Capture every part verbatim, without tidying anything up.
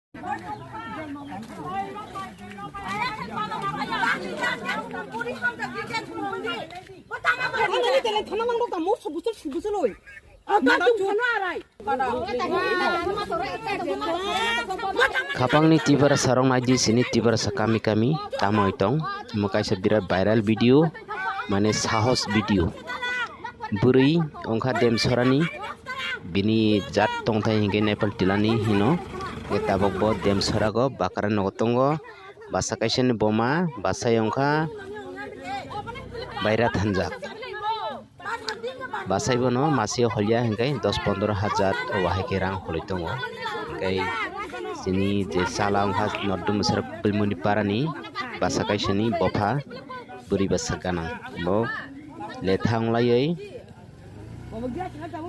Khapangni Tiprasa rok naidi sini Tiprasa kami kami tamoi tong, omo kaisa birat viral video, mane sahos video. Bwrwi wngkha Demsorani, bini jat tongthai hinkhe Nepal tilani hino, hinkhe tabok bo Demsorago bakra nogo tongo, basa kaisani boma, bwsai wngkha Baira Thanjak. Bwsai bono masi holya hinkhe dos pondro hajar o bahai khe rang holoi tongo. Hinkhe chini je chala wngkha Noddu Mwsarok Pilmuni parani bwsa kaisani bopha bwrwi bwsa ganang. Bo letha wnglaiwi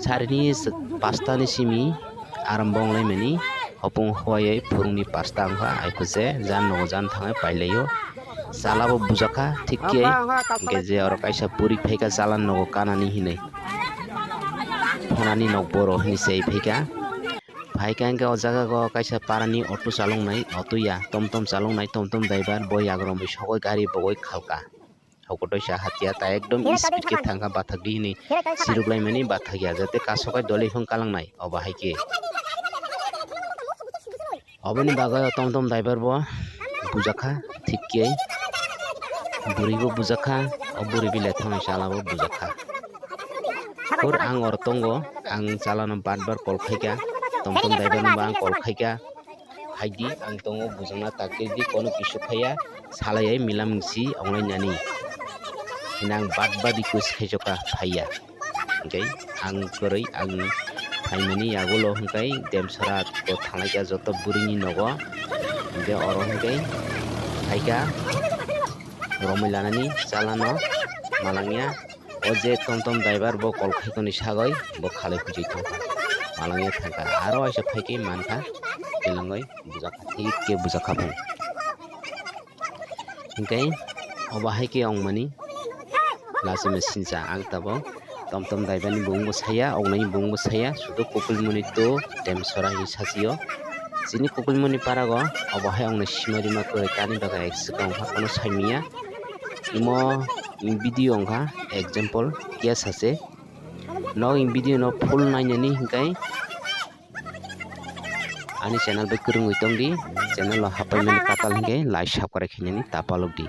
sarini pasta ni simi arambo wnglaimani hopung huaiwi phurungni pasta wngkha, ai khe je jan nogo jan thangwi pailaio. Chala bo bujakha thik khe, hinkhe je oro kaisa puri phaikha chala nogo kanani hinwi. Phonani nok boro hinwi se phaikha. Phaikha hinkhe o jaga o kaisa parani auto chaloknai, auto ya, tom tom chaloknai, tom tom driver bo yagromwi sogwi gari bogwi khalka. Hokotoisa hatia ta ekdom speed khe thangkha, bathakdi hinwi siruklaimani bathakya, jate kasokai dole hwn kalangnai, o bahai khe. Oboni bagwi o tom tom driver bo bujakha, thik khe bwrwi bo bujakha, o bwrwi bai lethang chala bo bujakha. Hur ang oro tongo, ang chalano bar bar call khaikha, tom tom driver no bo ang call khaikha. Phaidi, ang tongo, bujakna taktirdi, kono kisu phaiya, salaiya, milam si onglai nani. Hwnwi ang bad badi request khaijakha, phaiya. Hinkhe ang kwrwi, ang phaimani yagulo hinkhe Demsora bo thanglaikha joto bwrwini nogo. Hinkhe oro hinkhe phaikha romwi lanani chalano malangya. O je tom tom driver bo call khaikoni sagwi bo khalai phuijwi thangkha. Malangya thangkha. Aro waisa phaikhe mankha. Twilangwi bujakha. Thik khe bujakha bo. Hinkhe obo hai khe wngmani. Last message ang tabok. Tom tom driver ni bumung bo saya, wngnai ni bumung bo saya. Sudu Kukulmuni to Demsora hinwi sasio. Chini Kukulmuni parago obo hai wngnai sima rima kwrwi kani bagwi ek swkang wngkha, kono saimanya. Imo video wngkha example, kya sase. Nog imo video no full nainani hinkhe ani channel bai kwrwngwi tongdi, channel o hapaimani katal hinkhe like subscribe khainani tapalokdi.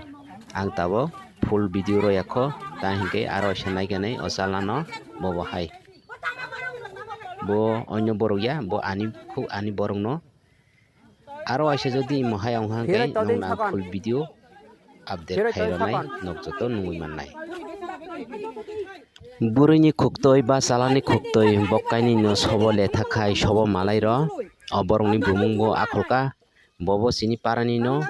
Ang tabok full video rw yakho, ta hinkhe aro se naikanai o chalano bobo hai. Bo onyo borok ya, bo ani khuk ani borokno. Aro waisa jodi imo hai wngkha hwnkhe nwng nang full video update khai rwnai, nok joto nungwi mannai. Bwrwini khuktwi ba chalani khuktwi bok kainwi no sobo letha khai sobo malai rw. O borokni bumung bo Akholka, bobo chini parani no,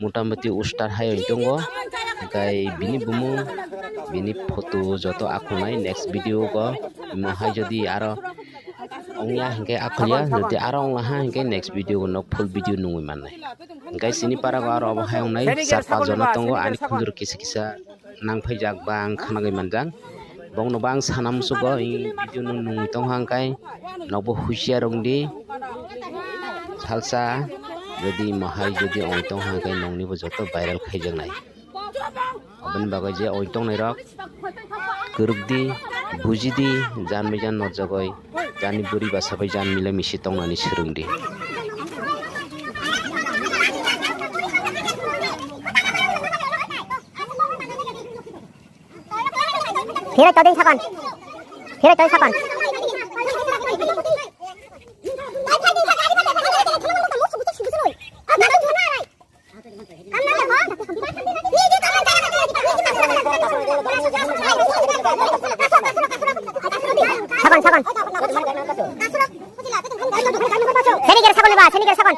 motamoti ustar hai wng tongo. Hwnkhe bini bumung, bini photo joto akhunai next video go. Imo hai jodi aro wngya hinkhe akhulya, jodi aro wnglaha hinkhe next video go nok full video nungwi mannai. Hinkhe chini parago aro obo hai wngnai char pas jona tongo, ani khunjuru kisa kisa nang phaijak ba ang khanagwi manjak. Bongno bo ang sana musugo, i video no nungwi tongkha hwnkhe nokbo husiar wngdi. Salsa jodi imo hai jodi wngwi tongkha hwnkhe nokni bo joto viral khaijaknai. Aboni bagwi je oi tongnairok kwrwkdi, bujidi, jan bai jan nojagoi, jani bwrwi basa bai jan mile misi tongnani swrwngdi. Phiroi toding sakon. Phiroi toding sakon. Sakon, sakon. Sini kira sakon ba, sini kira sakon.